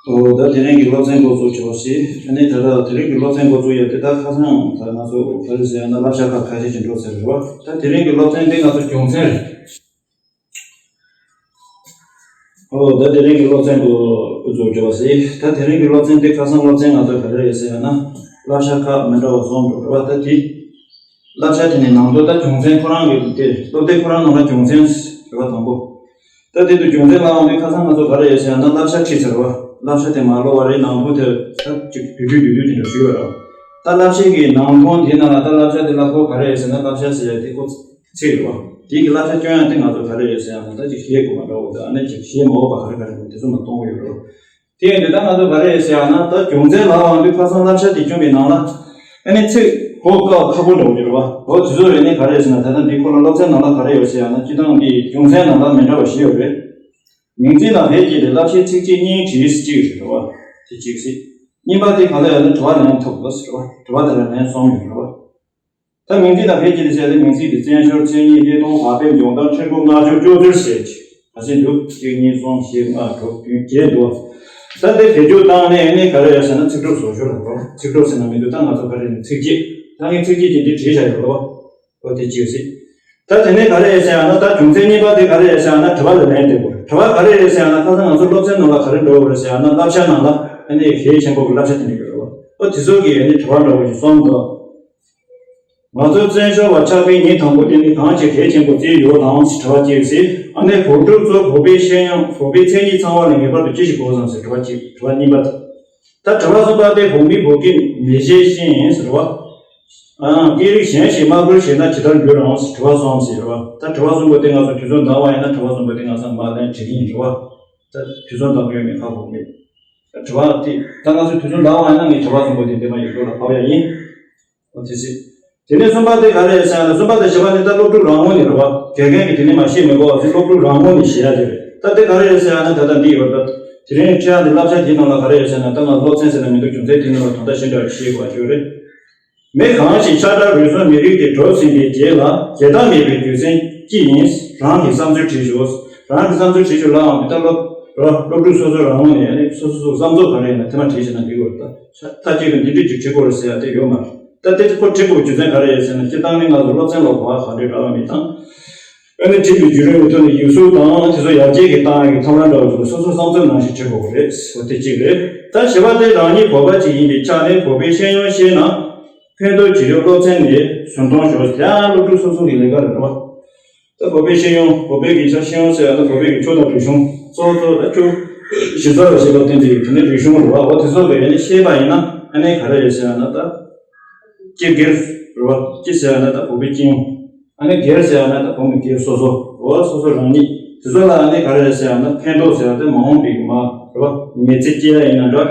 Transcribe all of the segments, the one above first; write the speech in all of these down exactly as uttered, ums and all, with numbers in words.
ཨོ། ད་དེ་རིང་གི་སློབ་ཚན་འགོ་འཛུགས་བྱས་པ་ཞིག་ཨ་ནི་ད་ལྟ་དེ་རིང་གི་སློབ་ཚན་འགོ་འཛུགས་ཡ་དེ་ད་ཁ་སང་ད་ང་ཚོ་ག་རེ་ཟེར་ཡ་ན་བསླབ་བྱ་ཁག་ཁ་ཤས་ཅིག་འགྲོ་ཚར་རེད་བ། ད་དེ་རིང་གི་སློབ་ཚན་དེ་ང་ཚོ་རྒྱུ་མཚན་རེད། ཨོ། ད་དེ་རིང་གི་སློབ་ཚན་འགོ་འཛུགས་བྱས་པ་ཞིག་ད་དེ་རིང་གི་སློབ་ཚན་དེ་ཁ་སང་སློབ་ཚན་ང་ཚོ་ག་རེ་རེད་ཟེར་ཡ་ན་བསླབ་བྱ་ཁག་མི་འདྲ་བ་གསུམ་འགྲོ་རེད་བ། ད་དེ་བསླབ་བྱ་དེ་ནི་ནང་དོན་ད་རྒྱུ་མཚན་ཁོ་རང་གི་དེ་སློབ་དེབ་ཁོ་རང་ནང་ལ་རྒྱུ་མཚན་རེད་བ་དང་པོ། ད་དེ་དུ་རྒྱུ་མཚན་ལབ་ཡོང་དུས་ཁ་སང་ང་ཚོ་ག་རེ་ཡོད་ཟེར་ཡ་ན་བསླབ་བྱ་ཁྲིད་ཚར་བ། བསླབ་བྱ་དེ་མ་ཀློག་པ་རེད། ནང་དོན་དེ་ད་ཅིག་བསྡུས་བསྡུས་བསྡུས་དེ་འདྲ་ཞུས་པ་རེད། ད་བསླབ་བྱའི་གི་ནང་དོན་དེ་ནང་ལ་ད་བསླབ་བྱ་དེ་ལ་ཁོ་ག་རེ་ཡོད་ཟེར་ན་བསླབ་བྱ་ཟེར་ཡ་དེ་ཁོ་ཚིག་རེད་བ། དེའི་གི་བསླབ་བྱ་སྐྱོན་ཡ་དེ་ང་ཚོ་ག་རེ་ཡོད་ཟེར་ཡ་ན་ད་ཅིག་ཤེས་དགོས་མ་འདྲ་བོ། ད་ཨ་ནི་ཅིག་ཤེས་མ་འོས་པ་ག་རེ་ག་རེ་འདུག་དེ་ཚོ་མ་གཏོང་གི་ཡོད་རེད། དེ་ཡིན་དུས་ད་ང་ཚོ་ག་རེ་ཡོད་ཟེར་ཡ་ན་ད་རྒྱུ་མཚན་ལབ་ཡོང་དུས་ཁ་སང་བསླབ་བྱ་དེ་སྐྱོན་པའི་ནང་ལ་ཨ་ནི་ཚིག་གོ་སྐབས་ཁག་པོ་འདྲ་བོ་ཡོད་རེད་བ། འོ་དེ་ཚོ་རེད། ནི་ག་རེ་ཡོད་ཟེར་ན་ད་ལྟ་འདི་ཁོ་ན་སློབ་ཚན་ནང་ལ་ག་རེ་ཡོད་ཟེར་ཡ་ན་སྤྱིར་བཏང་འདི་རྒྱུ་མཚན་ནང་ལ་མི་འདྲ་བ་བཞི་ཡོད་རེད། མིང་ཚིག་དང་ཕལ་སྐྱེས་ལས་བསླབ་བྱའི་ཚིགས་བཅད་གཉིས་བྲིས་གཅིག་རེད་བ། དེ་གཅིག་ཟེར། གཉིས་པ་དེ་ག་ལ་ཡོད་ན་དྲི་བ་ལན་ཐོབ་དགོས་ཟེར་བ། དྲི་བ་དེ་ལ་ལན་གསུམ་ཡོད་རེད་བ། ད་མིང་ཚིག་དང་ཕལ་སྐྱེས་ལས་བཤད་དེ་མིང་ཚིག་དེ་བཙན་ཤོར་མཚན་ཉིད་གནས་སྟངས་བག་ཕེབས་འཇོག་སྟངས་འཕྲུལ་འཁོར་སྔགས་ཆོས་སྤྱོད་ཚུལ་ཟེར་གྱི་ག་ཚོད་འདུག་གཅིག་གཉིས་གསུམ་བཞི་ལྔ་དྲུག་བདུན་བརྒྱད་འདུག་ད་དེ་བེད་སྤྱོད་བཏང་ནས་ནི་ག་རེ་ཡོད་ཟེར་ན་ཚིག་གྲུབ་བཟོ་ཞོར་ལ་རོ། ཚིག་གྲུབ་ཟེར་ན་མི་འདུག་ད་ང་ཚོ་ག་རེ་ནི་ཚིགས་བཅད། ད་ངས་ཚིགས་བཅད་ཀྱི་འདི་བྲིས་བཞག་ཡོད་རོ། ཨོ་དེ་གཅིག་ཟེར། ད་དེ་ནས་ག་རེ་ཡོད་ཟེར་ཡང་ན་ད་རྒྱུ་མཚན་གཉིས་པ་དེ་ག་རེ་ཡོད་ཟེར་ཡང་ན་དྲི་བ་ལ་ལན་འདེབས་དགོས། དྲི་བ་ག་རེ་ཡོད་ཟེར་ཡང་ན་ཁ་སང་ང་ཚོ་སློབ་ཚན་ནང་ལ་ག་རེ་འགྲོ་དགོས་རེད་ཟེར་ཡང་ན་བསླབ་བྱ་ནང་ལ་ཨ་ནི་གལ་ཆེན་པོ་གི་བསླབ་བྱ་དེ་འདྲ་ཡོད་རེད་བ། ཨོ་དེ་ཚོ་གི་ཨ་ནི་དྲི་བ་འདྲ་བོ་ཞིག་གསུངས་འདུག་ང་ཚོ་བཙན་བྱོལ་བ་ཆགས་པའི་ཉིན་དང་པོ་དེ་ནི་གང་ཞིག་གལ་ཆེན་པོ་བརྩིས་ཡོད་དམ་ཞེས་དྲི་བ་གཅིག་ཟེར། ཨ་ནི་བོད་ཕྲུག་ཚོ་བོད་པའི་ཤེས་ཡོན་བོད་པའི་མཚན་ཉིད་ཚང་བ་ལ་ངེས་པར་དུ་ཅི་ཞིག་དགོས་སམ་ཟེར་དྲི་བ་གཅིག་དྲི་བ་གཉིས་པ་དེ། ད་དྲི་བ་གསུམ་པ་དེ་བོད་མི་བོད་སྐད་མི་ཤེས་ཤེས་ཡིན་ཟེར་བ། ཨང་། སྐད་རིགས་གཞན་ཞིག་དམར་པོར་བཤད་ན་ཇི་ལྟར་འགྱུར་རམ་ཟེར་དྲི་བ་གསུམ་ཟེར་བ། ད་དྲི་བ་གསུམ་པོ་དེ་ང་ཚོ་དུས་ཚོད་འདང་བ་ཡིན་ན་དྲི་བ་གསུམ་པོ་དེ་ང་ཚོ་མ་ལན་བྲིས་ཀྱི་ཡིན་རེད་བ། ད་དུས་ཚོད་འདང་རྒྱུ་མེད་ཁག་པོ་མེད། ད་དྲི་བ་དེ་ད་ང་ཚོ་དུས་ཚོད་འདང་བ་ཡིན་ན་ངས་དྲི་བ་གསུམ་པོ་དེ་འདི་མ་ཡིག་ཐོག་ལ་ཕབ་ཡ་ཡིན། འོ་དེ་ཟེར། དེ་ནས་གསུམ་པ་དེ་ག་རེ་ཟེར་ན་གསུམ་པ་དེ་བཞི་པ་ནི་ད་སློབ་ཕྲུག་རང་ངོས་ནས་རེད་བ། དགེ་རྒན་གྱིས་དེ་ནས་མ་བཤད་མི་དགོས་པ་ཟེར་སློབ་ཕྲུག་རང་ངོས་ནས་བཤད་ཡ་དེ་རེད། ད་དེ་ག་རེ་ཟེར་ཡ་ན་ད་ལྟ་འདི་ཡོད་ད། དེ་རིང་འཁྲིད་ཡ་དེ་བསླབ་བྱ་དེའི་ནང་ལ་ག་རེ་ཡོད་ཟེར་ན་ད་ང་སློབ་ཚན་ཟེར་ན་མི་འདུག་རྒྱུ་མཚན་དེའི་ནང་ལ་དོན་དག་ཞིག་འདྲ་བ་ཤེས་དགོས་པ་ཅིག་ཡོད་རེད། མི་གང་ཞིག་ཆགས་སྒྲ་རུལ་སུངས་མི་རིགས་དེ་གྲོལ་ཟིན་པའི་རྗེས་ལ་བརྒལ་བརྟག་མེད་པའི་རྒྱུ་མཚན་ཅི་ཡིན། རང་གི་བསམ་ཚུལ་བྲིས་ཤོག་རང་གི་བསམ་ཚུལ་བྲིས་ཤོག་ལབ་ཡོང་དུས་ད་སློབ་ར་སློབ་ཕྲུག་སོ་སོ་རང་ངོས་ནས་ཨ་ནི་སོ་སོ་སོ་བསམ་ཚུལ་ག་རེ་ཡིན་ན་དེ་མ་བྲིས་ཤེས་ན་འགྲིག་གི་རེད། ད་མཐའ་གཅིག་ཏུ་འདི་འདྲས་ཅིག་བྲིས་དགོས་རེད་ཟེར་ཡ་དེ་ཡོད་མ་རེད། ད་དེ་ཁོ་བྲིས་དགོས་རྒྱུ་མཚན་ག་རེ་ཡོད་ཟེར་ན་སྤྱིར་བཏང་ནི་ང་ཚོ་སློབ་ཚན་ལ་གོ་བ་ག་འདྲས་འདྲ་བ་མེད་དང་། ཨ་ནི་ཁྲིམས་ཀྱི་བརྒྱུད་རིམ་གྱི་དོན་ནས་ཡིག་གཟུགས་དང་དེ་ཚོ་ཡར་རྒྱས་ཀྱི་བཏང་ཡག་གི་ཐབས་ལམ་འདྲ་བ་ཚོ་སོ་སོ་བསམ་ཚུལ་ནང་བཞིན་བྲིས་དགོས་པ་རེད་ཟེར་བ་དེ་གཅིག་རེད། ད་བཞི་པ་དེ་རང་ཉིད་བོད་པ་ཅིག་ཡིན་པའི་ཆ་ནས་བོད་པའི་ཤེས་ཡོན་ཤེས་ན་ཕན་ཐོགས་ཇི་ཡོད་སློབ་ཚན་ནས་ཟུར་མཐོང་ཞོག་དེ་ཡང་སློབ་ཕྲུག་སོ་སོ་གི་ལས་ཀ་རེད་བ། ད་བོད་པའི་ཤེས་ཡོན་བོད་པའི་གི་ཆ་ཤེས་ཡོན་ཟེར་ཡ་ན་བོད་པའི་གི་ཆོས་དང་རིག་གཞུང་གཙོ་གཙོ་ད་ཆོས་གཞི་རྩ་ལ་བྱེད་པ་དེ་འདྲའི་དེ་ནས་རིག་གཞུང་རེད་བ། འོ་དེ་ཚོ་གི་ཡ་ནས་ཤེས་པ་ཡིན་ན་ཨ་ནི་ག་རེ་རེད་ཟེར་ཡ་ན་ད་སྤྱི་སྒེར་རེད་བ། སྤྱི་ཟེར་ཡ་ན་ད་བོད་པའི་སྤྱི་ཡོངས། ཨ་ནི་སྒེར་ཟེར་ཡ་ན་ད་བོད་མི་སྒེར་སོ་སོ། འོ་སོ་སོ་རང་ཉིད་དེ་ཚོ་ལ་ཨ་ནི་ག་རེ་རེད་ཟེར་ཡ་ན་ཕན་ཐོགས་ཟེར་ཡ་དེ་མ་འོངས་པའི་མ་རེད་བ། མི་ཚེ་སྐྱེལ་ཡ་ཡིན་ན་འདྲ།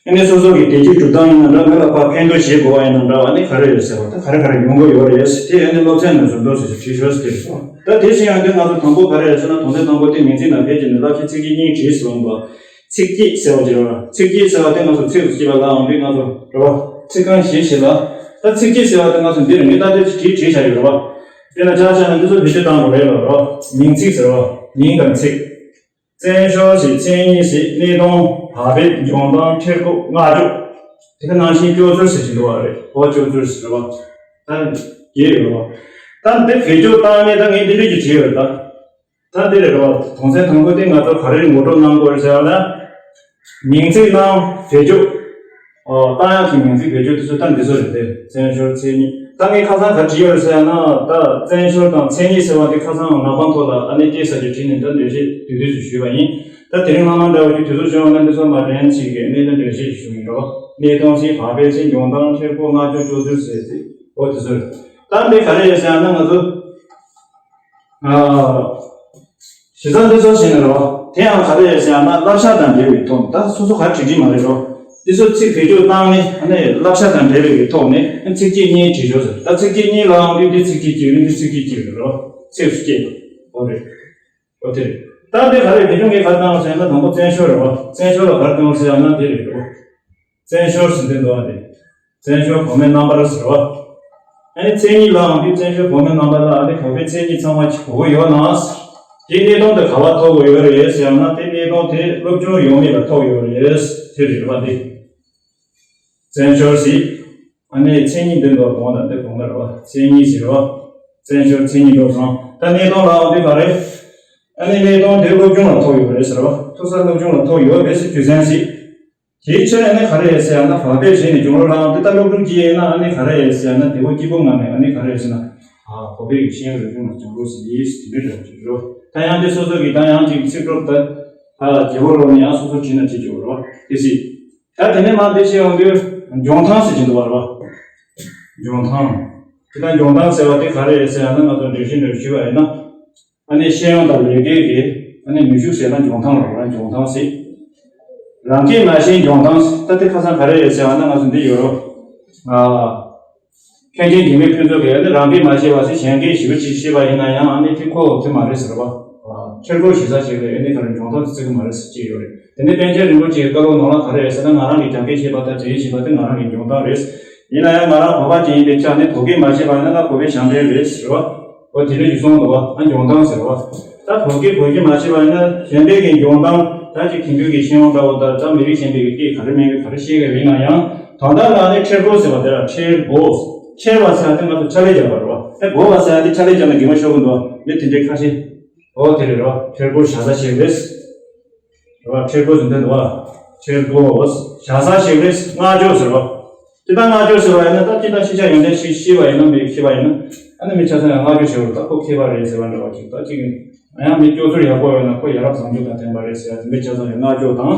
ཨ་ནི་སོ་སོ་གི་བདེ་སྐྱིད་སྒྲུབ་སྟངས་ཡིན་ན་འདྲ། མི་ལ་ཕར་ཕན་ཐོགས་བྱེད་དགོས་པ་ཡིན་ན་འདྲ། ཨ་ནི་ག་རེ་རེད་ཟེར་བ་ད་ག་རེ་ག་རེ་ཡོང་གི་ཡོད་རེད་ཟེར་དེ་ཨ་ནི་སློབ་ཚན་ནང་ཟུར་འདོན་ཟེར་ཞིག་བྲིས་ཤོག་ཟེར་གྱི་རེད་སོང་། ད་དེ་བཞིན་ཡང་དེ་ང་ཚོ་དང་པོ་ག་རེ་རེད་ཟེར་ན་དོན་ཚན་དང་པོ་དེ་མིང་ཚིག་ནང་ཕལ་ཆེར་ནས་བསླབ་བྱའི་ཚིགས་བཅད་གཉིས་བྲིས་ཟེར་བ་འདུག་ཚིགས་བཅད་ཟེར་བ་ཅིག་རེད་བ། ཚིགས་བཅད་ཟེར་བ་དེ་ང་ཚོ་ཚིགས་སུ་བཅད་པ་ལ་འོང་དུས་ང་ཚོ་རེད་བ། ཚིག་རྐང་བཞི་ཞིག་ལ། ད་ཚིགས་བཅད་ཟེར་བ་དེ་ང་ཚོ་འདིར་ངས་ད་ལྟ་བྲིས་བྲིས་བཞག་ཡོད་རེད་བ། དེ་ལ་ཆ་བཞག་ན་འདི་ཚོ་བེད་སྤྱོད་བཏང་དགོས་རེད་ལ་རོ། མིང་ཚིག་ཟེར་བ། མིང་དང་ཚིག་བཙན་བྱོལ་ཞེས་མཚན་ཉིད་ཞེས་གནས་སྟངས་བག་ཕེབས་འཇོག་སྟངས་འཕྲུལ་འཁོར་སྔགས་ཕྱོགས། དེ་ག་ནང་བཞིན་སྤྱོད་ཚུལ་ཟེར་བཞིན་འདུག་བ་རེད། འོ་སྤྱོད་ཚུལ་ཟེར་བ། ད་རྒྱས་ཡོད་རེད་བ། ད་འདི་བེད་སྤྱོད་བཏང་ནས་ད་ངས་འདི་འདྲས་ཀྱི་བྲིས་ཡོད་རེད་ད། ད་འདི་རེད་རོ། དོན་ཚན་དང་པོ་དེ་ང་ཚོ་ག་རེ་ངོ་སྤྲོད་གནང་དགོས་རེད་ཟེར་བ་ན། མིང་ཚིག་ནང་བེད་སྤྱོད། ཨོ། བཏང་ཡག་གི་མིང་ཚིག་བེད་སྤྱོད་དེ་ཚོ་ད་འདི་ཚོ་རེད་དེ། བཙན་བྱོལ་མཚན་ཉིད། ད་ངས་ཁ་སང་ག་བྲིས་ཡོད་རེད་ཟེར་ཡ་ན་ད་བཙན་བྱོལ་དང་མཚན་ཉིད་ཟེར་བ་དེ་ཁ་སང་ནག་པང་ཐོག་ལ་ཨ་ནེ་སྐྱེས་ས་ཀྱི་བྲིས་ནས་ད་འགྲེལ་བཤད་དུས་དུས་སུ་ཞུས་པ་ཡིན། ད་དེ་རིང་སློབ་མ་འདྲ་བོ་ཞིག་དུས་ཚོད་བྱུང་བ་ན་འདི་ཚོ་མ་དྲན་ཅིག་གི་གནད་དོན་འགྲེལ་བཤད་ཞུ་གི་ཡིན་རོ། གནས་སྟངས་ཤིག་བག་ཕེབས་ཤིག་འཇོག་སྟངས་འཕྲུལ་འཁོར་སྔགས་ཕྱོགས་སྤྱོད་ཚུལ་ཟེར་ཏེ། འོ་དེ་ཚོ་རེད། ད་འདི་ག་རེ་རེད་ཟེར་ཡ་ན་ང་ཚོ། ཨ། གཞི་རྩ་འདི་ཚོ་ཞིག་ནི་རོ། དེ་ཡང་ག་རེ་རེད་ཟེར་ཡ་ན་བསླབ་བྱ་དང་འབྲེལ་བའི་ཐོག་ནས་ད་སོ་སོ་ག་བྲིས་བྲིས་མ་རེད་རོ། འདི་ཚོ་ཚིག་བེད་སྤྱོད་བཏང་ནས་ཨ་ནི་བསླབ་བྱ་དང་འབྲེལ་བའི་ཐོག་ནས་ཚིགས་བཅད་གཉིས་བྲིས་ཆོག་ཟེར། ད་ཚིགས་བཅད་གཉིས་ལབ་ཡོང་དུས་འདི་ཚིགས་བཅད་གཅིག་རེད། འདི་ཚིགས་བཅད་གཅིག་རེད་རོ། ཚིགས་སུ་བཅད་པ། འོ་རེད། འོ་དེ་རེད། ད་འདི་ག་རེ་བེད་སྤྱོད་ངས་ག་རེ་བཏང་བ་ཟེར་ན་དང་པོ་བཙན་བྱོལ་རེད་བ། བཙན་བྱོལ་ལ་ག་རེ་བཏང་བ་ཟེར་ཡ་ན་འདི་རེད་རོ། བཙན་བྱོལ་ཟེར་དེ་འདུག་ཨ་རེད། བཙན་བྱོལ་བོད་མིའི་རྣམ་པ་ཟེར་བ། ཨ་ནི་མཚན་ཉིད་ལབ་ཡོང་དུས་བཙན་བྱོལ་བོད་མིའི་རྣམ་པ་ལ་ཨ་ནི་བོད་པའི་མཚན་ཉིད་ཚང་མ་གཅིག་གོ་གི་ཡོད་ན། དེའི་གནས་སྟངས་དེ་ག་བ་ཐོགས་ཡོད་རེད་ཟེར་ཡང་ན། དེ་གནས་སྟངས་དེ་སློབ་སྦྱོང་ཡོད་མེད་ལ་ཐོགས་ཡོད་རེད། དེ་རེད་པ། འདི་བཙན་བྱོལ་ཟེར། ཨ་ནི་མཚན་ཉིད་འདི་འདུག་གོང་དང་འདི་གོང་ལ་རེད་པ། མཚན་ཉིད་ཟེར་བ། བཙན་བྱོལ་མཚན་ཉིད་འགྲོ་སོང་། ད་གནས་སྟངས་ལའང་འདི་ག་རེད། ཨ་ནི་གནས་སྟངས་དེ་སློབ་སྦྱོང་ལ་ཐོགས་ཡོད་རེད་ཟེར་བ། ཐོག་ས་སློབ་སྦྱོང་ལ་ཐོགས་ཡོད་རེད་ཟེར། རྒྱུ་མཚན་ཟེར། དེའི་ཕྱིར་ཨ་ནི་ག་རེ་ཡོད་ཟེར་ཡང་ན། བག་ཕེབས་བྱས་ནས་སྦྱོང་རོགས་གནང་། འདི་ལྟ་སློབ་ཕྲུག་ཅིག་ཡིན་ན་ཨ་ནི་ག་རེ་ཡོད་ཟེར་ཡང་ན། དེ་བོ་སྐྱིད་པོ་ངང་ནས་ཨ་ནི་ག་རེ་ཡོད་ཟེར་ན། ཨ་བག་ཕེབས་ཀྱི་ཤེས་ཡོན་རིག་གཞུང་ལ་སྦྱོང་རོགས་ཟེར། ཡིས་དེ་འདྲའི་འདྲ་བོ་ཅིག་རོ། ད་ཡང་དེ་སོ་སོ་གི་ད་ཡང་ཅིག་ཚིག་གྲོགས་ད་ད་རྒྱལ་པོ་རོགས་ནས་ཡང་སོ་སོ་བྲིས་ན་བྲིས་ཀྱི་རོ། དེ་སྲིད་ད་དེ་ནས་མ་དེ་བྱས་ཡོང་དུས་འཇོན་ཐང་ཟེར་གྱི་འདུག་བ་རོ། འཇོན་ཐང་། དེ་ད་འཇོན་ཐང་ཟེར་བ་དེ་ག་རེ་ཡོད་ཟེར་ཡང་ན། ང་ཚོ་འགྲེལ་བཤད་འདྲ་བོ་ཞུས་པ་ཡིན་ན། ཨ་ནི་ཤེས་ཡོན་དང་ལས་ཀའི་གི་ཨ་ནི་ནུས་ཤུགས་ཟེར་ན་འཇོན་ཐང་ལ་རང་འཇོན་ཐང་ཟེར། རང་སྐད་མ་ཤེས་འཇོན་ཐང་ཟེར། ད་དེ་ཁ་སང་ག་རེ་ཡོད་ཟེར་བ་ན། ང་ཚོ་འདི་ཡོད་རོ། ཨ། མཁན་ཆེན་འཇིགས་མེད་ཕུན་ཚོགས་ཀྱིས་ཨ་ནི་རང་སྐད་མ་ཤེས་པ་ཟེར། གཞན་སྐད་ཞེ་པོ་ཅིག་ཤེས་པ་ཡིན་ན་ཡང་ཨ་ནི་དེ་ཁོ་དེ་མ་རེད་ཟེར་བ། ཨ། ཁྱེར་སྐོར་ཞེ་ས་ཞིག་ལ་ཨ་ནི་ག་རེ་འཇོན་ཐང་ཟེར་གི་མ་རེད་ཟེར་གྱི་ཡོད་རེད། དེ་ནས་པཎ་ཆེན་རིན་པོ་ཆེའི་བཀའ་སློབ་ནང་ལ་ག་རེ་ཡོད་ཟེར་ན། ང་རང་གི་རྒྱ་སྐད་ཤེས་པ་དང་བྲིས་ཤེས་པ་དེ་ང་རང་གི་འཇོན་ཐང་རེད། ཡིན་ན་ཡང་ང་རང་བོད་པ་ཅིག་ཡིན་པའི་ཆ་ནས་བོད་སྐད་མ་ཤེས་པ་ཡིན་ན་ང་བོད་པའི་ཞབས་འདྲེན་རེད་ཟེར་བ། འོ་དེ་འདྲ་ཞིག་གསུངས་འདུག་བ། ཨ་འཇོན་ཐང་ཟེར་བ། ད་བོད་སྐད་བོད་སྐད་མ་ཤེས་པ་ཡིན་ན་གཞན་པའི་གི་འཇོན་ཐང་། ད་ཅིག་དེང་དུས་ཀྱི་ཤེས་ཡོན་འདྲ་བོ་དང་ད་མི་རིགས་གཞན་པའི་གི་སྐད་ག་རེ་མིན་གི་ག་རེ་ཤེས་གི་ཡིན་ན་ཡང་། ད་ལྟ་ང་ནི་ཁྲེལ་དགོས་ཟེར་བ་དེ་ལ་ཁྲེལ་དགོས། ཁྲེལ་བ་ཟེར་ཡ་དེ་ང་ཚོ་ཕྱག་ལས་རྒྱག་པ་རེད་བ། ཨ་དགོས་པ་ཟེར་ཡ་དེ་ཕྱག་ལས་རྒྱག་ན་གད་མོ་ཤོར་གི་འདུག་བ། མི་དེ་འདྲའི་ཁ་ཤས། འོ་དེ་རེད་རོ། ཁྲེལ་དགོས་བྱ་ས་ཞིག་རེད། རེད་བ། ཁྲེལ་དགོས་ཟེར་འདི་འདུག་བ། ཁྲེལ་དགོས་བྱ་ས་ཞིག་རེད། བསྔགས་བརྗོད་ཟེར་བ། སྤྱིར་བཏང་བསྔགས་བརྗོད་ཟེར་བ་ཡིན་ན་ད་སྤྱིར་བཏང་ཤེས་བྱ་ཡོན་ཏན་ཞིག་ཤེས་པ་ཡིན་ན། མི་ཤེས་པ་ཡིན་ན་ཨ་ནི་མི་ཆ་ཚང་ཡང་བསྔགས་བརྗོད་བྱེད་དགོས། ད་ཁོ་མཁས་པ་རེད་ཟེར་བ་འདྲ་བ་ཅིག་ད་ཅིག་ཡང་མི་སྐྱོ་ཚོར་ཡག་པོ་ཡོད་ན་ཁོ་ཡ་རབས་བཟང་སྤྱོད་དང་ལྡན་པ་རེད་ཟེར་ཡ་དེ་འདྲའི་ཆ་ཚང་ཡང་བསྔགས་བརྗོད་དང་།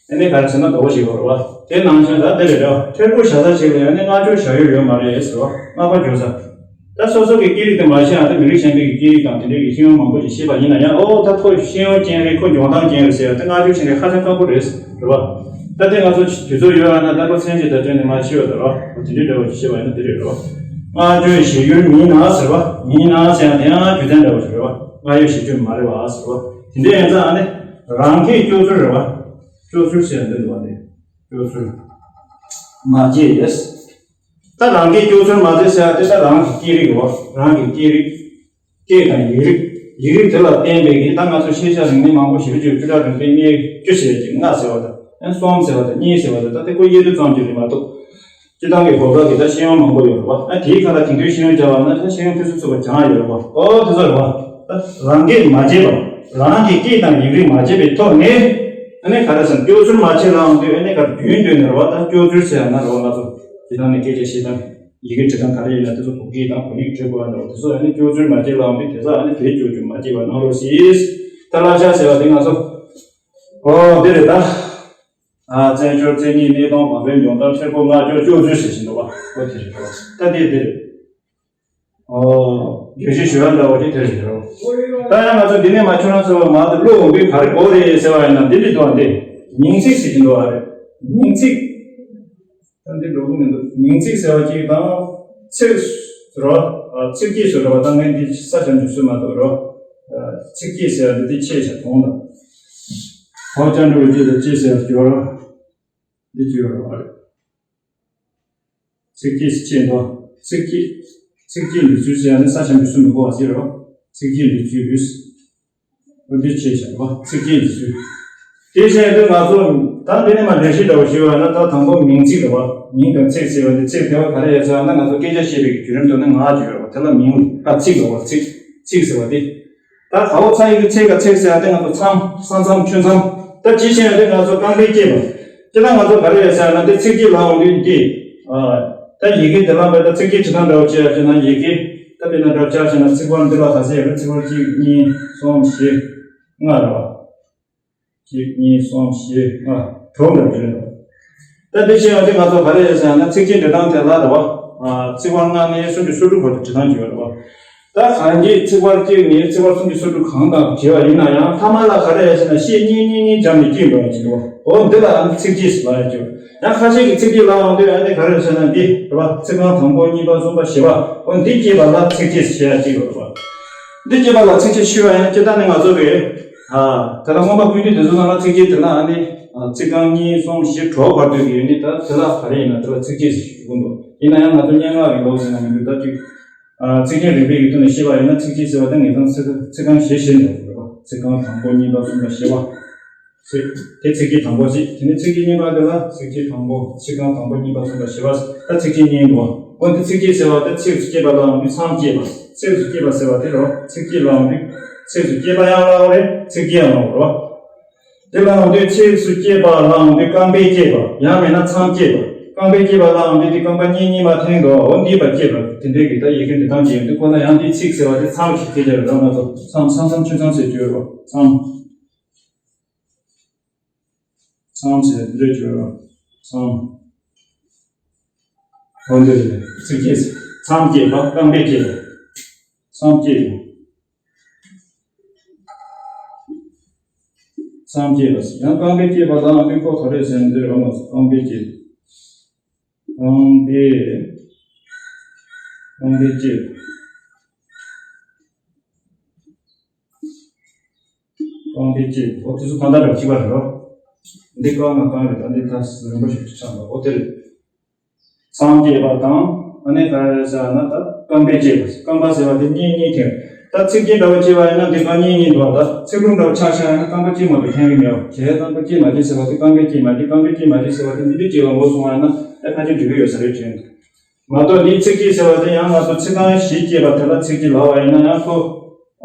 ཨ་ནི་ག་རེ་ཟེར་ན་དགའ་བོ་བྱེད་དགོས་རེད་བ། དེ་ནང་བཞིན་ད་དེ་རེད་ར། ཁྲེལ་དགོས་བྱ་ས་ཞིག་ལ་ཡང་ནི་བསྔགས་བརྗོད་བྱ་ཡུལ་ཡོད་མ་རེད་ཟེར་བ། བསྔགས་པ་བརྗོད་ས། ད་སོ་སོ་གི་སྐད་རིགས་དེ་མ་ཤེས་ཡང་ད་མི་རིགས་གཞན་པའི་གི་སྐད་རིགས་དང་དེ་འདྲའི་གི་ཤེས་ཡོན་མང་པོ་ཞིག་ཤེས་པ་ཡིན་ན་ཡང་། ཨོ་ད་ཁོ་ཤེས་ཡོན་ཅན་རེད། ཁོ་འཇོན་ཐང་ཅན་རེད་ཟེར་ཡ་དེ་བསྔགས་བརྗོད་བྱེད་མཁན་ཧ་ཅང་ཁག་པོ་རེད་རེད་བ། ད་དེ་ང་ཚོ་དུས་ཚོད་ཡོད་ཡ་ན་ད་ཁོ་མཚན་གཅིག་དང་བསྟུན་ནས་མ་ཤེས་པ་དང་རོ། དེ་འདྲའི་འདྲ་བོ་ཞིག་ཤེས་པ་ཡིན་ན་དེ་རེད་རོ། བསྔགས་བརྗོད་བྱེད་ཡུལ་མིན་ན་ཟེར་བ། མིན་ན་ཟེར་ཡ་དེ་ཡང་རྒྱུ་མཚན་འདྲ་བོ་ཞིག་རེད་བ། བསྔགས་ཡུལ་བྱེད་རྒྱུ་མ་རེད་བ་ཟེར་བ། དེ་འདྲ་ཡིན་ཙང་ཨ་ནི་རང་སྐད་སྐྱོ་ཚུལ་རེད་བ། སྐྱོ་ཚུལ་ཟེར་ཡ་འདི་འདུག་བ། འདི་སྐྱོ་ཚུལ་མ་བྱེད་ཡེས། ད་རང་སྐད་སྐྱོ་ཚུལ་མ་བྱེད་ཟེར་ཡ་དེ་ད་རང་གི་སྐད་རིགས་རེད་བ། རང་གི་སྐད་རིགས། སྐད་དང་ཡིག་རིགས། ཡིག་རིགས་དེ་ལ་བརྟེན་པའི་གི་ད་ང་ཚོ་ཤེས་བྱ་རིག་གནས་མང་པོ་ཞེ་པོ་ཅིག་བཅུ་ཕྲག་རིམ་པས་ལྔ་བཅུ་ཟེར་བ་ཅིག་ལྔ་ཟེར་བ་དང་། ཨ་གསུམ་ཟེར་བ་དང་གཉིས་ཟེར་བ་དང་། ད་དེ་ཁོ་དབྱེ་དུས་ཙམ་གྱི་རེད་མ་གཏོགས། སྤྱིར་བཏང་གི་གོ་སྐབས་ཀྱི་ད་ཤེས་ཡོན་མང་པོ་ཡོད་རེད་བ། ཨ་དེའི་ཁ་ལ་དེང་དུས་ཤེས་ཡོན་སྦྱར་བ་ན་ད་ཤེས་ཡོན་ཕུན་སུམ་ཚོགས་པ་སྦྱང་ཡ་ཡོད་རེད་བ། ཨོ་དེ་ཚོ་རེད་བ། ད་རང་སྐད་མ་བརྗེད་པ། རང་གི་སྐད་དང་ཡིག་རིགས་མ་བརྗེད་པའི་ཐོག་ནས། ཨ་ནི་ག་རེ་ཟེར་ན་སྐྱོ་ཚུལ་མ་བྱེད་ལབ་ཡོང་དུས། ཨ་ནི་ག་རེ་རྒྱུན་དུ་ནས་རེད་བ། ད་སྐྱོ་ཚུལ་ཟེར་ཡ་ན་རེད་བ། ང་ཚོ་སྤྱིར་བཏང་ནས་སྐད་ཆ་བཤད་སྟངས། ཡི་གེ་འབྲི་སྟངས་ག་རེ་ཡིན་ན་དེ་ཚོ་བོད་སྐད་དང་བོད་ཡིག་འབྲི་དགོས་པ་འདྲ་བོ་དེ་ཚོ་ཨ་ནི་སྐྱོ་ཚུལ་མ་བྱེད་ལབ་ཡོང་དུས། དེ་ཚོ་ཨ་ནི་དེ་སྐྱོ་ཚུལ་མ་བྱེད་པ་གནང་རོགས་ཞེས། ད་བསླབ་བྱ་ཟེར་བ་དེ་ང་ཚོ། ཨོ་འདི་རེད་ད། ཨ་བཙན་བྱོལ་མཚན་ཉིད་གནས་སྟངས་བག་ཕེབས་འཇོན་ཐང་ཁྲེལ་དགོས་བསྔགས་བརྗོད་སྐྱོ་ཚུལ་ཟེར་བཞིན་འདུག་བ། ཨོ་དེ་རེད་ད། དེ་དེ་རེད། ཨོ། བརྗོད་གཞི་ཞུ་བ་འདྲ་བོ་དེ་དེ་རེད་རོ། ད་ཡང་ང་ཚོ་འདི་ནས་མ་ཁྱོད་རང་ཚོ་མ་དུ་བློ་འོང་དུས་ག་རེ་དགོས་རེད་ཟེར་བ་ཡིན་ན། འདི་འདྲ་འདུག་བ། འདི་མིང་ཚིག་ཟེར་གྱི་འདུག་བ་རེད། མིང་ཚིག་ད་འདི་འགྲོ་གི་མི་འདུག་མིང་ཚིག་ཟེར་བ་གཅིག་དང་། ཚིག་ཟེར་བ། ཚིགས་བཅད་ཟེར་བ་དང་། ངས་འདི་ས་ཆ་འཇུག་སྲོལ་མ་གཏོགས་རོ། ཚིགས་བཅད་ཟེར་བ་འདི་དེ་ཆེ་ཆ་གཏོང་དང་། ཧོ་ཅང་འགྲོ་བའི་ཆེད་དུ་ཅི་ཟེར་སྦྱོར། འདི་སྦྱོར་བ་རེད། ཚིགས་བཅད་ཅེས་པ། ཚིགས་བཅད། ཚིགས་བཅད་འབྲི་ཚུལ་ཟེར་ཡ་ནི་ས་ཆ་འབྲི་ཚུལ་མི་གོ་བ་ཟེར་རོ། ཚིགས་བཅད་འབྲི་ཚུལ། འོ་འདི་ཅེས་བྱ་བ། ཚིགས་བཅད་འབྲི་ཚུལ། དེ་བྱས་ཏེ་ང་ཚོ་ད་འདི་ནས་མ་འགྲེལ་བཤད་འདྲ་བོ་ཞུས་པ་ཡིན་ན། ད་དང་པོ་མིང་ཚིག་རེད་བ། མིང་དང་ཚིག་ཟེར་བ་འདི། ཚིག་དེ་བ་ག་རེ་ཡོད་ཟེར་ན། ང་ཚོ་སྐད་ཆ་བཤད་པའི་བརྒྱུད་རིམ་དུ་ནི་ངག་བརྗོད་རེད་བ། དེ་ལ་མིང་། ཨ་ཚིག་ལ་བ། ཚིག་ཚིག་ཟེར་བ་དེ། ད་ག་བོ་ཚ་ཡི་གེ་ཚེ་ག་ཚེག་ཟེར་ཡ་དེ་ང་ཚོ་མཚམས། ས་མཚམས། ཆུ་མཚམས། ད་ཅི་བྱས་ཡ་དེ་ང་ཚོ་རྐང་པའི་སྐྱེས་པ། ཅི་ད་ང་ཚོ་ག་རེ་ཡོད་ཟེར་ན། དེ་ཚིགས་བཅད་ལ་འོང་དུས་འདི། ཨ། ད་ཡི་གེ་དེ་ལ་བས་ད་ཚིགས་བཅད་བྲི་སྟངས་འདྲ་བོ་བྱས་ཡ་ཅི་ན། ཡི་གེ་ད་དཔེར་ན་འདྲ་བོ་བྱས་ན། ཚིག་བར་འདི་ལ་ག་ཚད་ཡོད་རེད། ཚིག་བར་གཅིག་གཉིས་གསུམ་བཞི་ལྔ་རེད་བ། གཅིག་གཉིས་གསུམ་བཞི་ལྔ་དྲུག་འདྲ་བོ་བྱས་རེད་བ། ད་འདི་བྱས་ཡ་དེ་ང་ཚོ་ག་རེ་ཡོད་ཟེར་ན། ཚིགས་བཅད་འབྲི་སྟངས་དེ་ལ་རེད་བ། ཨ། ཚིག་བར་ལྔ་ནས་སུམ་ཅུ་སོ་དྲུག་བར་དུ་འབྲི་སྟངས་ཅིག་ཡོད་རེད་བ། ད་གང་གི་ཚིག་བར་གཅིག་ནས་ཚིག་བར་སུམ་ཅུ་སོ་དྲུག་གང་དང་བྲིས་པ་ཡིན་ན་ཡང་། ཐ་མ་ལ་ག་རེ་ཡོད་ཟེར་ན། ཤད་གཉིས་གཉིས་གཉིས་སྦྱར་ནས་གཅིག་འགྲོ་ཡ་ཅིག་འདུག་འོ་འདི་ལ་ཨ་ནི་ཚིགས་བཅད་ཟེར་ལབ་ཡ་ཅིག་ཡང་ཁ་ཤས་ཀྱིས་ཚིགས་བཅད་ལབ་ཡོང་དུས་ཨ་ནི་ག་རེ་ཟེར་ན། འདི་རེད་བ། ཚིག་རྐང་དང་པོ་གཉིས་པ་གསུམ་པ་བཞི་པ། འོ་འདི་སྐྱེས་པ་ལ་ཚིགས་བཅད་ཟེར་ཡ་ཅིག་ཡོད་རེད་བ། འདི་སྐྱེས་པ་ལ་ཚིགས་བཅད་ཞུ་བ་ཡིན་ན། སྤྱིར་བཏང་ནི་ང་ཚོ་གི། ཨ། ད་ལྟ་མངོན་པ་ཀུན་བཏུས་དེ་ཚོ་ནང་ལ་ཚིགས་བཅད་དེ་ལ་ཨ་ནི། ཨ། ཚིག་རྐང་གཉིས་གསུམ་བཞི་དྲུག་བར་དུ་གི་ཡོད་ནི། ད་དེ་ལ་ག་རེ་ཡིན་ན་དེ་ལ་ཚིགས་བཅད་ཟེར་ཞུ་གི་འདུག་ཡིན་ན་ཡང་ང་ཚོ་སྙན་ངག་གི་ལུགས་ཟེར་ན་མི་འདུག་ད་ཅིག་ཨ། ཚིག་ཅན་རིག་པའི་ཡུལ་དུ་ནས་བཤད་པ་ཡིན་ན། ཚིགས་བཅད་ཟེར་བ་དེ་ངེས་ཙང་ཚིག་ཚིག་རྐང་བཞི་བཞི་འདྲ་བོ་རེད་བ། ཚིག་རྐང་དང་པོ་གཉིས་པ་གསུམ་པ་བཞི་པ། ཚིག་དེ་ཚིག་གི་དང་པོ་ཞིག་དེ་ནས་ཚིག་གི་གཉིས་པ་དེ་ལ་ཚིག་གི་དང་པོ་ཚིག་རྐང་དང་པོ་གཉིས་པ་གསུམ་པ་བཞི་པ། ད་ཚིག་གི་གཉིས་འདུག་འོ་འདི་ཚིག་གི་ཟེར་བ་དེ་ཚིགས་སུ་སྐྱེས་པ་ལའང་དུས་མཚམས་སྐྱེས་པ། ཚིགས་སུ་སྐྱེས་པ་ཟེར་བ་དེ་རོ། ཚིག་སྐྱེས་ལའང་དུས་ཚིགས་སུ་སྐྱེས་པ་ཡང་ལའོ་རེད། ཚིག་སྐྱེས་ཡང་ལའོ་རོ། དེ་ལའང་དུས་ཚིགས་སུ་སྐྱེས་པ་ལའང་དུས་རྐང་པས་སྐྱེས་པ་ཡང་མིན་ན་མཚམས་སྐྱེས་པ། རྐང་པས་སྐྱེས་པ་ལའང་དུས་དེ་རྐང་པ་གཉིས་གཉིས་མ་འཐེན་དོ་འོ་འདི་པ་སྐྱེས་པ་དེ་འདྲའི་གི་ད་ཡི་གེ་འབྲི་སྟངས་ཅིག་ཡོད་འདུག་ཁོ་ན་ཡང་དུས་ཚིགས་ཟེར་བ་དེ་མཚམས་ཤིག་སྐྱེས་ཀྱི་རེད་ད་ང་ཚོ་མཚམས་མཚམས་མཚམས་ཆུ་མཚམས་ཟེར་གྱི་ཡོད་རོ། མཚམས། མཚམས་ཟེར་འདི་འདྲ་བརྗོད་རོགས། མཚམས། འོ་འདི་རེད། ཚིག་སྐྱེས། མཚམས་སྐྱེས་པ་རྐང་པས་སྐྱེས་པ། མཚམས་སྐྱེས་པ། མཚམས་སྐྱེས་པ་ཡང་རྐང་པས་སྐྱེས་པ་དང་དེ་ཁོ་ག་རེ་ཟེར་ན་འདི་རེད་མ་རྐང་པས་སྐྱེས་པ། རྐང་པས། རྐང་པས་སྐྱེས་པ། རྐང་པས་སྐྱེས་པ། འོ་དེ་ཚོ་གང་ལྟར་རེད་གཅིག་པ་རེད་རོ། འདི་རྐང་ང་རྐང་རེད་ད་འདི་ད་རིང་པོ་ཞིག་ཆགས་པ་འོ་དེ་རེད། མཚམས་སྐྱེས་པ་དང་ཨ་ནི་ག་རེ་རེད་ཟེར་ན་ད་རྐང་པས་སྐྱེས་པ་རྐང་པ་ཟེར་བ་དེ་གཉིས་གཉིས་འཐེན། ད་ཚིག་སྐྱེས་འདྲ་བོ་སྐྱེས་པ་ཡིན་ན་འདི་ག་གཉིས་གཉིས་འདུག་ད་ཚིག་ལྷུག་འདྲ་བོ་ཆགས་ཤག་ཡིན་ན་རྐང་པ་སྐྱེས་མ་འདུག་འཐེན་གི་མེད་བ་བྱས་རྐང་པ་སྐྱེས་མ་སྐྱེས་ཟེར་བ་དེ་རྐང་པས་སྐྱེས་མ་སྐྱེས་རྐང་པས་སྐྱེས་མ་སྐྱེས་ཟེར་བ་དེ་འདི་འདྲ་སྐྱེས་པ་ངོ་སོང་བ་ཡིན་ན་ཨེ་ཕལ་ཆེར་འགྲིག་གི་ཡོད་ས་རེད་དྲན། མ་གཏོགས་འདིའི་ཚིག་སྐྱེས་ཟེར་བ་དེ་ཡང་ང་ཚོ་ཚིག་རྐང་བཞི་སྐྱེས་པ་དེ་ལ་ཚིག་སྐྱེས་ལབ་པ་ཡིན་ན་ཡང་ཁོ།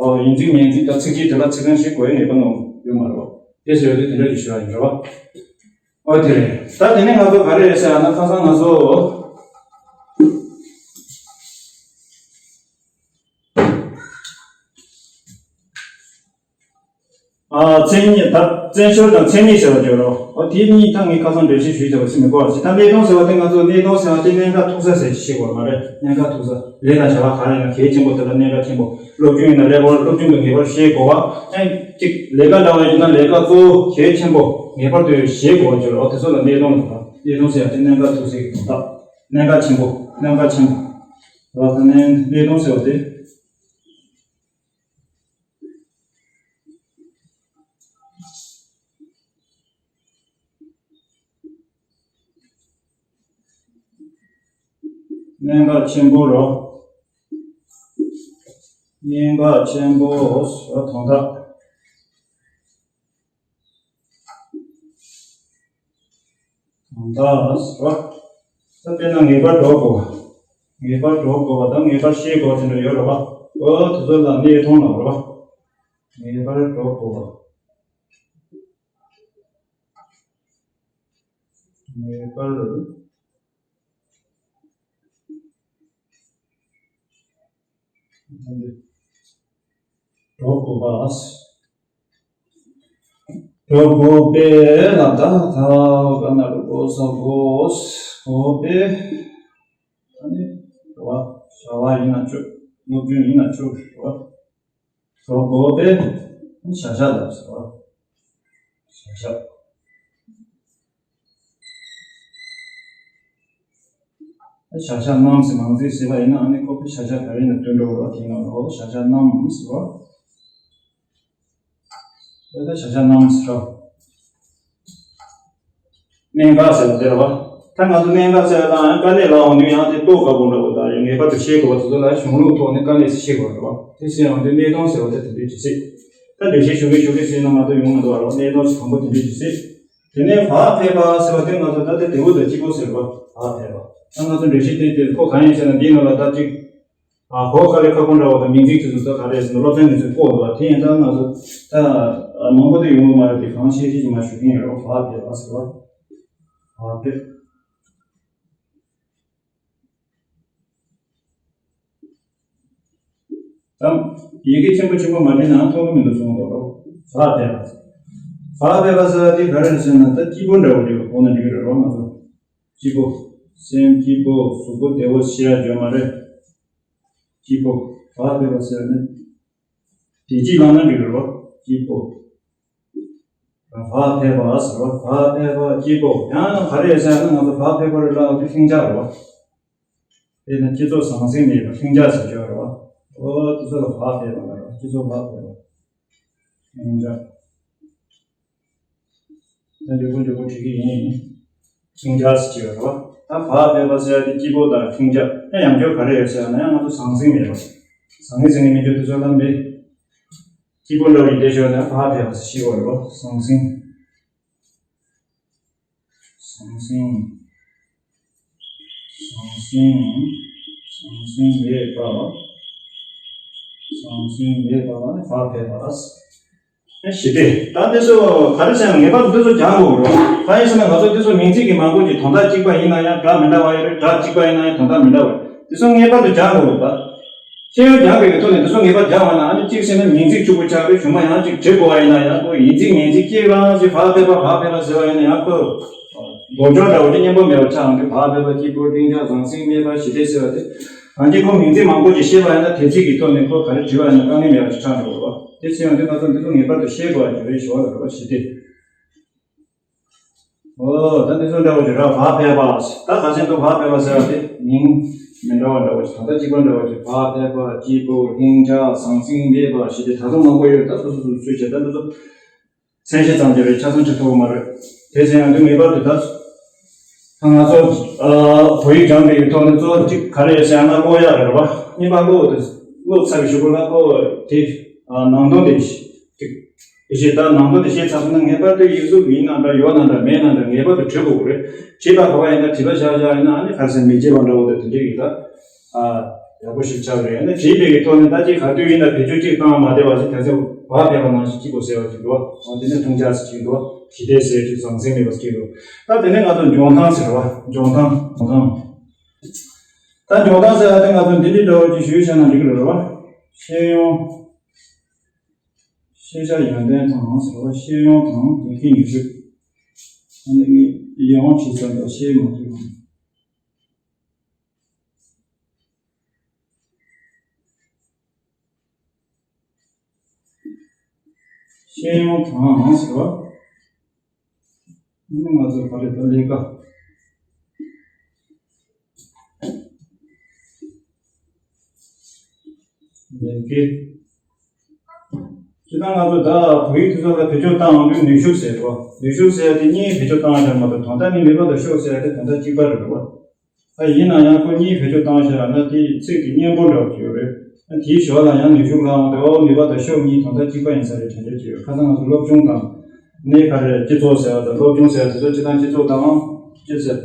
ཨོ་ཡིན་ཚིག་མིན་ཚིག་དང་ཚིག་སྐྱེས་དེ་ལ་ཚིག་རྐང་བཞི་དགོས་ཡ་ངེས་པ་ངོ་ཡོད་མ་རེད་བ། དེ་ཟེར་བ་དེ་དེ་འདྲ་ཞིག་ཞུ་བ་ཡིན་རེད་བ། ཨོ་དེ་རེད། ད་དེ་ནས་ང་ཚོ་ག་རེ་རེད་ཟེར་ཡང་ན་ཁ་སང་ང་ཚོ། ཨ་མཚན་ཉིད་ད་བཙན་བྱོལ་དང་མཚན་ཉིད་ཟེར་བ་ཡོད་རོ། ཨོ་དེ་གཉིས་ད་ངས་ཁ་སང་འགྲེལ་བཤད་ཞུས་བྱས་པ་ཚིག་མི་གོ་བ་ཞིག་ད་གནས་སྟངས་ཟེར་བ་དེ་ང་ཚོ་གནས་སྟངས་ཟེར་བ་དེ་གནད་འགག་ཐུག་ས་ཟེར་ཞིག་ཤེས་དགོས་མ་རེད། གནད་འགག་ཐུག་ས་ལས་དང་བྱ་བ་ག་རེ་ཡིན་ན་གལ་ཆེན་པོ་དེ་ལ་གནད་འགག་ཆེན་པོ་སློབ་སྦྱོང་ཡིན་ན་ཀླད་ཀོར་སློབ་སྦྱོང་དང་ངེས་པར་ཤེས་དགོས་པ། ཨེ་གཅིག་ལས་ཀ་འདྲ་བ་ཡིན་ན་ལས་ཀ་གཙོ་བོ་གལ་ཆེན་པོ་ངེས་པར་དུ་ཤེས་དགོས་པ་བརྗོད་རོགས། དེ་ཚོ་ལ་གནད་སྟངས་ལ་གནད་སྟངས་ཟེར་ཡ་དེ་གནད་འགག་ཐུག་སའི་དོན་དག་གནད་འགག་ཆེན་པོ་གནད་འགག་ཆེན་པོ་རོགས་ད་གནད་གནད་སྟངས་ཟེར་བ་དེ། གནད་འགག་ཆེན་པོ་རོ། གནད་འགག་ཆེན་པོ་རོ་དོན་དག་དོན་དག་རོ། ད་དཔེར་ན་ངེས་པར་འགྲོ་དགོས་པ། ངེས་པར་འགྲོ་དགོས་པ་དང་ངེས་པར་ཤེས་དགོས་པ་དེ་འདྲ་ཡོད་རེད་བ། ཨོ་དེ་ཚོ་ལ་གནད་མཐོང་ལ་རོ། ངེས་པར་འགྲོ་དགོས་པ། ངེས་པར་འགྲོ་དགོས་པ། འགྲོ་དགོས་པས་ལ་ད་ད་ག་ན་འགྲོ་དགོས་ས་དགོས་དགོས་པས། ཨ་ནི་བ་བྱ་བ་ཡིན་ན་ཆོག་སློབ་སྦྱོང་ཡིན་ན་ཆོག་ཞུ་བ། གྲོགས་པོ་པས་བྱ་བྱ་ལ་ཟེར་བ། བྱ་བྱ། བྱ་བྱ་རྣམས་ཟེར་མང་ཚིག་ཟེར་བ་ཡིན་ན་ཨ་ནི་ཁོ་པས་བྱ་བྱ་ག་རེ་ན་སྟོན་འགྲོ་བ་དེ་ཡིན་ནོ། བྱ་བྱ་རྣམས་ཟེར་བ། དེ་ལྟར་བྱ་བྱ་རྣམས་ཟེར་བ། གནད་འགག་ཟེར་བ་དེ་རེད་བ། ད་ང་ཚོ་གནད་འགག་ཟེར་བ་དང་དཀའ་གནད་ལ་འོང་དུས་ཡང་དེ་རྟོགས་དཀའ་པོ་འདྲ་བོ་དང་ཡང་ངེས་པར་དུ་ཤེས་དགོས་པ་དེ་ཚོ་ལ་གཞུང་ལུགས་ཐོག་ནས་དཀའ་གནད་ཞིག་ཤེས་དགོས་རེད་བ། དེ་ཟེར་ཡང་དེ་གནད་དོན་ཟེར་བ་དེ་དེ་འདྲའི་ཇི་སྲིད། ད་འགྲེལ་བཤད་ཞུ་གི་ཞུ་གི་ཟེར་ན་མ་གཏོགས་ཡོང་མི་འདུག་བ་རེད་བ། གནད་དོན་ཞིག་དང་པོ་དེ་འདྲའི་ཇི་སྲིད། དེ་ནས་བག་ཕེབས་པ་ཟེར་བ་དེ་ང་ཚོ་ད་ལྟ་དེ་བོ་དང་གཅིག་པོ་ཟེར་བ་བག་ཕེབས་པ། ད་ང་ཚོ་འགྲེལ་བཤད་དེ་དེ་ཁོ་གང་ཡིན་ཟེར་ན་འདིའི་ནང་ལ་ད་གཅིག་ཨ་གོ་དཀའ་ལས་ཁག་པོ་འདྲ་བོ་དང་མིང་ཚིག་དེ་ཚོ་ད་ག་རེ་ཟེར་ན་སློབ་ཚན་དེ་ཚོ་ཕོག་འདུག་བ། དེ་ཡིན་ཙང་ང་ཚོ་ད་མང་པོ་དེ་ཡོང་གི་མ་རེད་དེ་གང་ཤེས་ཤེས་ཀྱི་མ་ཞུ་མཁན་ཡོད་རེད་བ། བག་ཕེབས་པ་ཟེར་བ། བག་ཕེབས། ད་ཡི་གེ་ཆེན་པོ་ཆེན་པོ་མ་བྲིས་ན་མཐོང་གི་མི་འདུག་གསུངས་འདུག་རོ། བག་ཕེབས་པ། བག་ཕེབས་པ་ཟེར་བ་དེ་ག་རེ་རེད་ཟེར་ན་ད་སྐྱིད་པོ་འདྲ་བོ་རེད་བ། གོ་ན་འགྲིག་གི་རེད་རོ་ང་ཚོ། སྐྱིད་པོ། སེམས་སྐྱིད་པོ་གཟུགས་པོ་བདེ་བོ་ཞེས་ཡ་བརྗོད་མ་རེད། སྐྱིད་པོ། བག་ཕེབས་པ་ཟེར་ནི། བདེ་སྐྱིད་ལངས་ན་འགྲིག་གི་རེད་བ། སྐྱིད་པོ། བག་ཕེབས་པ་ཟེར་བ། བག་ཕེབས་པ་སྐྱིད་པོ། ཡང་ག་རེ་ཟེར་ན་ང་ཚོ་བག་ཕེབས་པ་རེད་ལ་དེ་ལྷིང་འཇགས་རེད་བ། དེ་ན་སྤྱི་ཚོགས་ཟང་ཟིང་མེད་པ་ལྷིང་འཇགས་ཟེར་གྱི་ཡོད་རེད་བ། ཨོ་དེ་ཚོ་ལ་བག་ཕེབས་པ་ལ་རེད་བ། སྤྱི་ཚོགས་བག་ཕེབས་པ། ལྷིང་འཇགས། ད་མགྱོགས་པོ་མགྱོགས་པོ་བྲིས་ཀྱི་ཡིན། ལྷིང་འཇགས་ཟེར་གྱི་ཡོད་རེད་བ། ད་བག་ཕེབས་པ་ཟེར་ཡ་དེ་སྐྱིད་པོ་དང་ལྷིང་འཇགས་ཡང་ཡང་བསྐྱར་ག་རེ་ཡོད་ཟེར་ཡ་ན་ཡང་ང་ཚོ་ཟང་ཟིང་མེད་པ། ཟང་ངེ་ཟིང་ངེ་མི་འགྱུར་དུས་ཚོད་ལ་མེད། སྐྱིད་པོ་འདྲ་བོ་ཡིན་དེ་ཞོར་ནས་བག་ཕེབས་པ་ཞིག་བར་རོ། ཟང་ཟིང་། ཟང་ཟིང་། ཟང་ཟིང་། ཟང་ཟིང་མེད་པ། ཟང་ཟིང་མེད་པ་ནི་བག་ཕེབས་པ། ཞི་བདེ། ད་འདི་ཚོ་ག་རེ་ཟེར་ན་ངེས་པར་དུ་འདི་ཚོ་སྦྱང་དགོས་རེད། གང་ཡིན་ཟེར་ན་ང་ཚོ་འདི་ཚོ་མིང་ཚིག་གི་མང་པོ་ཅིག་དོན་དག་གཅིག་པ་ཡིན་ན་ཡང་སྒྲ་མི་འདྲ་བ་ཡོད་རེད། སྒྲ་གཅིག་པ་ཡིན་ན་ཡང་དོན་དག་མི་འདྲ་བ་ཡོད། འདི་ཚོ་ངེས་པར་དུ་སྦྱང་དགོས་རེད་པ། ཤེས་ཡོན་སྦྱང་དགོས་ཀྱི་ཐོག་ནས་འདི་ཚོ་ངེས་པར་སྦྱང་བ་ན་ཨ་ནི་གཅིག་བྱས་ན་མིང་ཚིག་གཅིག་པུ་ཆགས་པའི་གཞུང་མ་ཡང་གཅིག་བྲི་དགོས་པ་ཡིན་ན་ཡང་ཁོ་ཡིན་ཚིག་མིང་ཚིག་གཅིག་རང་ཞིག་བག་ཕེབས་པ་བག་ཕེབས་པ་ཟེར་བ་ཡིན་ན་ཡང་ཁོ་མདོ་ཕྱོགས་འདྲ་བོ་དེ་སྙན་པོ་མེད་པ་ཆགས་འོང་དུས་བག་ཕེབས་པ་སྐྱིད་པོ་ལྷིང་འཇགས་ཟང་ཟིང་མེད་པ་ཞི་བདེ་ཟེར་བ་དེ་ཨ་འདི་ཁོ་མིང་ཚིག་མང་པོ་ཅིག་ཤེས་པ་ཡིན་ན་དེ་ཚིག་གི་ཐོག་ནས་ཁོ་ག་རེ་བྲི་བ་ཡིན་ན་དཀའ་ངལ་མེད་པ་ཞིག་ཆགས་འགྲོ་བ་དེ་ཚེ་ཡང་དེ་ང་ཚོ་འདི་ཚོ་ངེས་པར་དུ་ཤེས་དགོས་པ་ཞིག་རེད་ཞུ་བ་ལ་རེ་བ་ཞི་བདེ། ཨོ། ད་འདི་ཚོ་འདྲ་བོ་ཅིག་ར་བག་ཕེབས་པ། ད་ཁ་སང་དུ་བག་ཕེབས་པ་ཟེར་བ་དེ་མིང་མི་འདྲ་བ་འདྲ་བོ་ཅིག་ད་ལྟ་གཅིག་པ་འདྲ་བོ་ཅིག་བག་ཕེབས་པ་སྐྱིད་པོ་ལྷིང་འཇགས་ཟང་ཟིང་མེད་པ་ཞེས་དེ་ད་དུང་མང་པོ་ཡོད། ད་སོ་སོ་སོ་སོའི་བྱེད་ད་འདི་ཚོ་མཚན་གཞི་ཙམ་གྱི་རེད། ཆ་ཚང་ཅིག་ཐུབ་པ་མ་རེད། དེ་ཚེ་ཡང་དུ་ངེས་པར་དུ་ད་ད་ང་ཚོ་ཨ་བོད་ཡིག་སྦྱང་པའི་ཐོག་ནས་གཙོ་བོ་གཅིག་ག་རེ་ཟེར་ན་ཀློག་ཡག་རེད་བ། གཉིས་པ་ཀློག་དེ་ཀློག་ཚར་བའི་གཞུག་གུ་ལ་ཀློག་དེ་ཨ་ནང་དོན་དེ་ཅིག་དེ་བཞིན་ད་ནང་དོན་དེ་ཤེས་ཚར་སོང་ན་ངེས་པར་དུ་ཡིག་གཟུགས་ཡིན་ན་འདྲ་ཡོད་ན་འདྲ་མེད་ན་འདྲ་ངེས་པར་དུ་བྲི་དགོས་རེད། བྲིས་པ་ག་བ་ཡིན་ན་བྲིས་པ་བཞག་བཞག་ཡིན་ན་ཨ་ནི་ག་རེ་ཟེར་མི་བརྗེད་པ་འདྲ་བོ་དེ་དེ་འདྲས་ཡིན་ད། ཨ་ཡག་པོ་ཞིག་ཆགས་རེད། ཨ་ནི་བྲིས་པའི་གི་ཐོག་ནས་ད་ཅིག་ག་དུས་ཡིན་ན་བེད་སྤྱོད་ཅིག་བཏང་མ་བསྡད་པ་ཞིག་དེ་ཚོ་བག་ཕེབས་པ་ནང་བཞིན་སྐྱིད་པོ་ཟེར་བ་ཅིག་འདུག་ཨ་དེ་ནས་ལྷིང་འཇགས་ཅིག་འདུག་ཞི་བདེ་ཟེར་ཅིག་ཟང་ཟིང་མེད་པ་ཅིག་འདུག་ད་དེ་ནས་ང་ཚོ་འཇོན་ཐང་ཟེར་བ་འཇོན་ཐང་འཇོན་ཐང་། ད་འཇོན་ཐང་ཟེར་བ་དེ་ང་ཚོ་འདི་འདྲའི་འདྲ་བོ་ཅིག་ཞུས་བྱས་ན་འགྲིག་གི་རེད་བ། ཤེས་ཡོན། ཤེས་བྱ་ཡོན་ཏན་དང་ཟེར་བ་ཤེས་ཡོན་དང་ལས་ཀའི་ནུས་ཤུགས། ཨ་ནི་ངས་ཡིད་དབང་བྱེད་ས་འདྲ་ཤེས་མ་ཐུབ་ཡོང་། ཤེས་ཡོན་དང་ཟེར་བ། ཨ་ནི་ང་ཚོ་ག་རེ་ད་ལས་ཀ་ལས་ཀའི། སྤྱིར་བཏང་ང་ཚོ་ད་བོད་ཡིག་དེ་ཚོ་ལ་བེད་སྤྱོད་བཏང་ཡོང་དུས་ནུས་ཤུགས་ཟེར་བ། ནུས་ཤུགས་ཟེར་ཡ་དེ་གཉིས་བེད་སྤྱོད་བཏང་ཡ་རེད་མ་གཏོགས་དོན་དག་ནི་ནུས་པ་དང་ཤུགས་ཟེར་ཡ་དེ་དོན་དག་གཅིག་པ་རེད་བ། ད་ཡིན་ན་ཡང་ཁོ་གཉིས་བེད་སྤྱོད་བཏང་བཞག་ན་དེའི་ཚིག་གི་སྙན་པོ་འདྲ་བོ་ཅིག་ཡོད་རེད། ཨ་དེའི་ཞོར་ལ་ཡང་ནུས་ཤུགས་ལའང་དེ་འོ་ནུས་པ་དང་ཤུགས་གཉིས་དོན་དག་གཅིག་པ་ཡིན་ས་རེད་དྲན་རྒྱུ་ཅིག་ཡོད། ཁ་སང་ང་ཚོ་སློབ་སྦྱོང་དང་། ནས་ག་རེ་སྤྱི་ཚོགས་ཟེར་བ་དང་སློབ་སྦྱོང་ཟེར་བ་དེ་ཚོ་སྤྱི་དང་སྤྱི་ཚོགས་དང་། སྤྱི་ཟེར།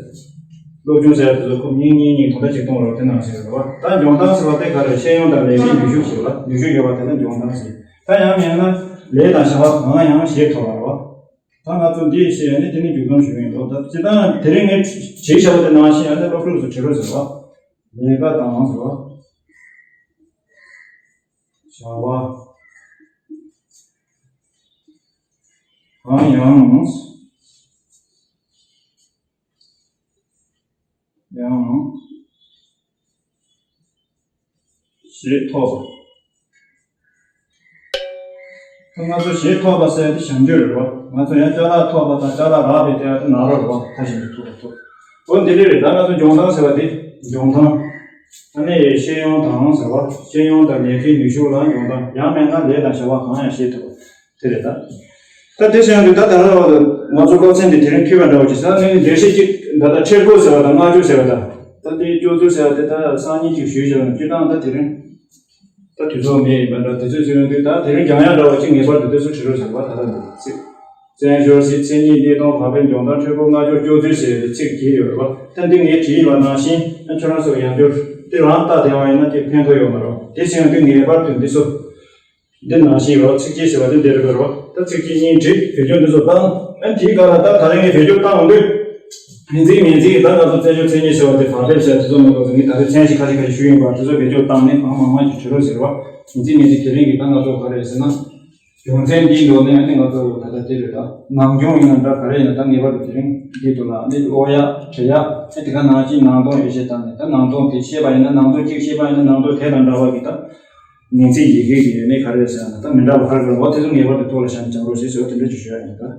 སློབ་སྦྱོང་ཟེར་བ་དེ་ཚོ་ཁོ་གཉིས་གཉིས་གཉིས་དོན་དག་གཅིག་གཏོང་རོགས་དེ་ནང་ཟེར་བ་རེད་བ། ད་འཇོན་ཐང་ཟེར་བ་དེ་ག་རེ་ཤེས་ཡོན་དང་ལས་ཀའི་ནུས་ཤུགས་ཞིག་ལ་ནུས་ཤུགས་ཡོད་པ་དེ་ལ་འཇོན་ཐང་ཟེར། ད་ཡང་མིན་ན་ལས་དང་བྱ་བ་གང་ཡང་བྱེད་ཐུབ་པ་རེད་བ། ད་ང་ཚོ་འདི་བཤད་ནས་དེ་ནི་མཇུག་སྡོམ་ཞུ་གི་ཡིན་འདུག་ད་སྤྱིར་བཏང་དེ་རིང་ངས་བྲིས་བཞག་པ་དེ་ནང་བཞིན་ཡང་ན་སློབ་ཕྲུག་ཚོ་བྲིས་རོགས་ཟེར་བ། ལས་ཀ་དང་ཟེར་བ། བྱ་བ། གང་ཡང་། ཡང་། ཞེས་ཐོབ་པ། ད་ང་ཚོ་ཞེས་ཐོབ་པ་ཟེར་ཡ་དེ་བྱམས་ཆོས་རེད་བ། ང་ཚོ་ཡང་ཅ་ལག་ཐོབ་པ་དང་ཅ་ལག་རག་པའི་དེ་ཡང་དེ་ནང་རོགས་རེད་བ། མཐའ་གཞན་དུ་ཐུག་པ་ཐུབ། འོ་འདི་འདྲ་རེད། ད་ང་ཚོ་འཇོན་ཐང་ཟེར་བ་དེ་འཇོན་ཐང་། ཨ་ནི་ཤེས་ཡོན་དང་ཟེར་བ་ཤེས་ཡོན་དང་ལས་ཀའི་ནུས་ཤུགས་ལ་འཇོན་ཐང་། ཡང་མེད་ན་ལས་དང་བྱ་བ་གང་ཡང་ཤེས་ཐུབ་པ། དེ་རེད་ད། ད་དེ་བྱས་ཡོང་དུས་ད་ད་ལྟ་ང་ཚོ་སློབ་ཚན་འདི་དེ་རིང་ཕུལ་བ་འདྲ་བོ་ཅིག་ཟེར་ན་ནི་ལས་གཞི་གཅིག་ད་ལྟ་ཁྲིད་སྐོར་ཟེར་བ་དང་སྔགས་ཆོས་ཟེར་བ་དང་། ད་འདི་སྤྱོད་ཚུལ་ཟེར་བ་དེ་ད་སང་ཉིན་གཅིག་ཞུས་བཞག་ན་སྤྱིར་བཏང་ད་དེ་རིང་། ད་དུས་ཚོད་མེད་ཡིན་པ་འདྲ་དེ་ཚོ་ཟེར་ཡོང་དུས་ད་དེ་རིང་སྦྱང་ཡག་འདྲ་བོ་གཅིག་ངེས་པར་དུ་དེ་ཚོ་བྲིས་རོགས་ཟེར་བ་ད་ལྟ་འདི་ཚིག་བཙན་ཞོར་ཟིག་མཚན་ཉིད་བདེ་སྟོང་བག་ཕེབས་འཇོན་ཐང་ཁྲོད་ཕུག་སྔགས་ཆོས་སྤྱོད་ཚུལ་ཟེར་བའི་ཚིག་བརྒྱད་ཡོད་རེད་བ། ད་འདི་ངས་བྲིས་ཡོད་པ་ནང་བཞིན་ཁྱོད་རང་ཚོ་ཡང་བསྐྱར་འདི་རང་ལྟ་བསྡད་པ་ཡིན་ན་དེ་ཕན་ཐོགས་ཡོད་མ་རེད། དེ་བྱས་ཡོང་དུས་ངེས་པར་དུ་འདི་ཚོ། འདི་ནང་བཞིན་རོ་ཚིགས་བཅད་ཟེར་བ་འདི་འདིར་དགོས་རོ། ད་ཚིགས་བཅད་གཉིས་བྲིས་བེད་སྤྱོད་འདི་ཚོ་བཏང་། ཨ་དེའི་སྐབས་ལ་ད་ད་རེས་ངས་བེད་སྤྱོད་བཏང་འོང་དུས། མིང་ཚིག་མིང་ཚིག་ད་ང་ཚོ་བཙན་བྱོལ་མཚན་ཉིད་ཟེར་བ་དེ་བག་ཕེབས་ཟེར་དེ་ཚོ་མི་དགོས་ཟེར། ངས་ད་རེས་མཚན་ཞིག་ཁ་ཤས་ཁ་ཤས་ཞུས་ཡིན་པ་དེ་ཚོ་བེད་སྤྱོད་བཏང་ནས་གང་མང་མང་ཞིག་བྲི་རོགས་ཟེར་བ། མིང་ཚིག་མིང་ཚིག་དེ་རིང་གི་ད་ང་ཚོ་ག་རེ་ཟེར་ན། རྒྱུ་མཚན་འདིའི་ལོ་ནས་ཨ་ནི་ང་ཚོ་ད་ལྟ་དེ་རེད་ད། ནང་སྦྱོང་ཡིན་ན་འདྲ་ག་རེ་ཡིན་ན་ད་ངེས་པར་དུ་དེ་རིང་འདི་དུ་ལ་ནི་ཀློག་ཡ་བྲི་ཡ་ཨ་དེ་ག་ནང་བཞིན་ནང་དོན་ཡོད་ཤེས་དང་ནི་ད་ནང་དོན་དེ་ཤེས་པ་ཡིན་ན་ནང་དོན་གཅིག་ཤེས་པ་ཡིན་ན་ནང་དོན་དེ་དང་འདྲ་བ་གི་ད། མིང་ཚིག་ཡི་གེ་གི་ཡོད་མེད་ག་རེ་ཟེར་ན་ད་མི་འདྲ་བ་ག་རེ་རེད་བ། དེ་ཚོ་ངེས་པར་དུ་ཐུགས་ལ་བཞག་ནས་སྦྱང་རོགས་ཞེས་ཟེར་བ་དེ་འདྲ་ཅིག་ཞུ་ཡ་ཡིན་ད།